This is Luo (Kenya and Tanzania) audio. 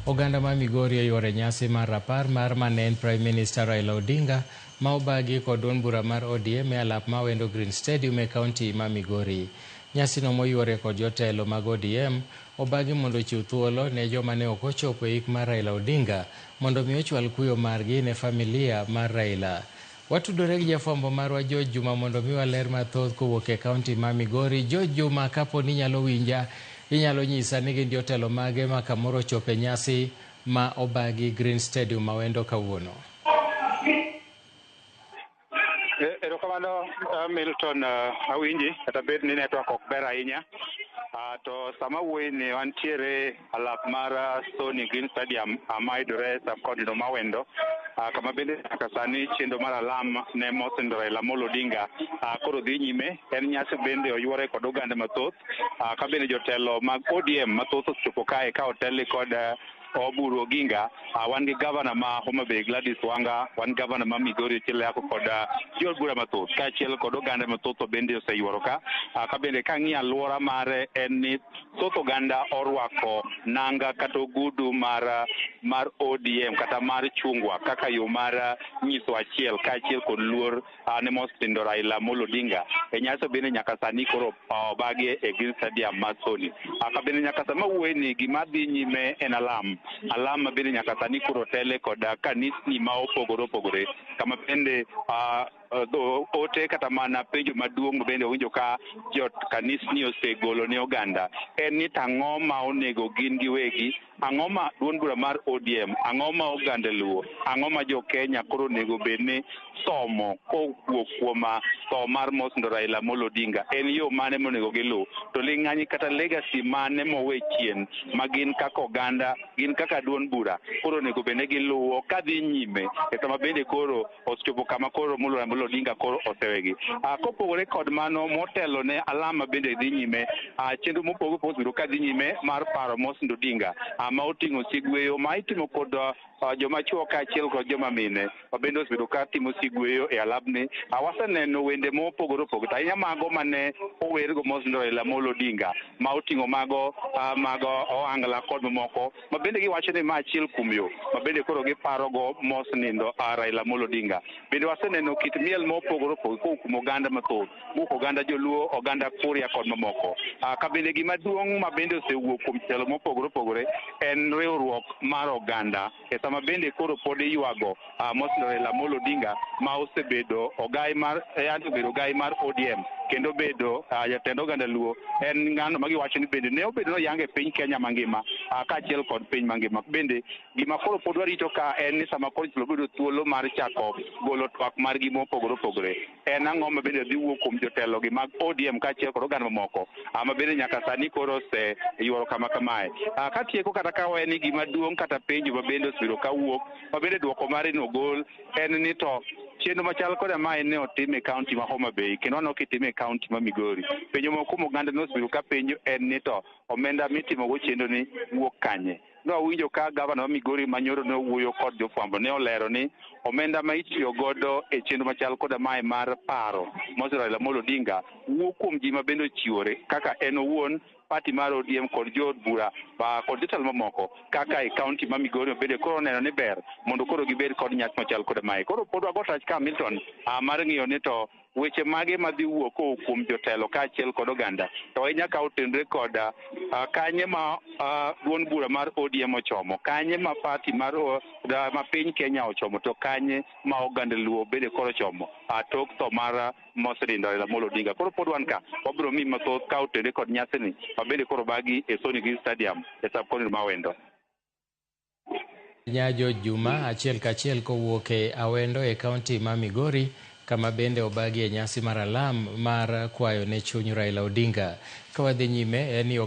Oganda ma Migori oyuoro e nyasi mar rapar mar mane en Prime Minister Raila Odinga ma obagi kod duond bura mar ODM e alap ma Awendo Green Stadium e kaunti ma Migori. Nyasino moyuore kod jotelo mag ODM obagi mondo ochiw thuolo ne joma ne ok ochopo e ik mar Raila Odinga mondo mi ochwal kuyo margi ne familia mar Raila. Watudore gi jafwambo marwa George Juma mondo miwa ler mathoth kowuok e kaunti ma Migori. George Juma, kapo ni inyalo winja, inyalo nyisa ni gin jotelo mage ma kamoro ochopo e nyasi ma obagi Green Stadium ma Awendo kawuono. Erokamano Milton, awinji kata bed ni network ok ber ahinya. To sama wuoyi ni wantiere alap mar Sony Green Stadium ma yudore sub county no ma Awendo, kama bende nyaka sani chenro mar alam ne mosenindo Raila Amolo Odinga koro dhi nyime. En nyasi bende oyuore kod oganda mathoth, ka bende jotelo mag ODM mathoth osechopo kae ka otelni kod Oburu Oginga. Wan gi gavana ma Homa Bay Gladys Wanga, wan gavana ma Migori Ochieng Liyako kod jood bura mathoth kaachiel kod oganda mathoth bende oseyuoro ka. Ka bende kang'iyo alwora mare en ni thoth oganda orwako nanga kata ogudu mar ODM kata mar chungwa kaka yo mar nyiso achiel kaachiel kod luor ne mosenindo Raila Amolo Odinga. E nyasi bende nyaka sani koro obagi e Green Stadium ma Sony. Ka bende nyaka sama wuoye ni gima dhi nyime en alam. Alam ma bende nyaka sani koro tele kod kanisni ma opogore opogore kama bende ote kata mana penjo maduong' bende owinjo ka jot kanisni osegolo ne oganda en ni tang'o ma onego gin giwegi, ang'o ma duond bura mar ODM, ang'o ma oganda Luo, ang'o ma jo Kenya koro onego bed ni somo kowuok kuom tho mar mosenindo Raila Amolo Odinga, en yo mane monego giluw, to ling'anyi kata legacy mane mowe chien ma gin kaka oganda, gin kaka duond bura koro onego bed ni giluwo kadhi nyime e sama bende koro osechopo kama koro Raila Amolo Odinga koro osewegi. Kopogore kod mano, motelo ne alama bende dhi nyime, chenro mopogore opogore osebedo ka dhi nyime mar paro mosenindo Odinga, ma oting'o sigweyo ma itimo kod joma chuo kaachiel kod joma mine ma bende osebedo ka timo sigweyo e alabni. Waseneno wende mopogore opogore, to ahinya mago mane owergo mosenindo Raila Amolo Odinga ma oting'o mago mago ohangla kod mamoko ma bende giwacho ni ma achiel kuom yo ma bende koro giparogo mosenindo Raila Amolo Odinga. Bende waseneno kit miel mopogore opogore kowuok kuom oganda mathoth, mowuok oganda Joluo, oganda Kuria kod mamoko. Ka bende gima duong' ma bende osewuok kuom jotelo mopogore opogore en riwruok mar oganda e sama bende koro pod iywago mosenindo Raila Amolo Odinga ma osebedo ogai mar yande obedo ogai mar ODM kendo bedo jatend oganda Luo. En ng'ano ma giwacho ni bende ne obedo noyang e piny Kenya mangima kaachiel kod piny mangima. Bende gima koro pod warito ka en ni sama koro jotelo bedo thuolo mar chako golo twak margi mopogore opogore, en ang'o ma bende dhi wuok kuom jotelo gi mag ODM kaachiel kod oganda mamoko ma bende nyaka sani koro oseyuoro kama kamae. Katieko kata ka wawe ni gima duong' kata penjo ma bende osebedo kawuok ma bende duoko mare nogol en ni to chenro machal koda mae ne otim e kaunti ma Homa Bay kendo waneno kitime e kaunti ma Migori. Penjo moko kuom oganda nosebedo ka penjo en ni to omenda mitimogo chenro ni wuok kanye. Nwawinjo ka gavana ma Migori manyoro ne owuoyo kod jofwambo, ne olero ni omenda ma itiyo godo e chenro machal koda mae mar paro mosenindo Raila Amolo Odinga wuok kuom ji ma bende ochiwore kaka en owuon, party mar ODM kod jood bura kod jotelo mamoko kaka e kaunti ma Migori bende koro oneno ni ber mondo koro gibed kod nyasi machal koda mae. Koro pod wago tach ka Milton mar ng'iyo ni to weche mage madhi wuok kowuok kuom jotelo kaachiel kod oganda, to ahinya ka otenore kod kanye ma duond bura mar ODM ochomo, kanye ma party mar ma piny Kenya ochomo, to kanye ma oganda Luo bende koro ochomo tok tho mar mosenindo Raila Amolo Odinga. Koro pod wan ka wabiro miyi mathoth ka otenore kod nyasini ma bende koro obagi e Sony Green Stadium e sub county ma Awendo. Nyajo Juma achiel kachiel kowuok e Awendo e kaunti ma Migori kama bende obagi e nyasi mar alam mar kwayo ne chuny Raila Odinga. Ka wadhi nyime en ni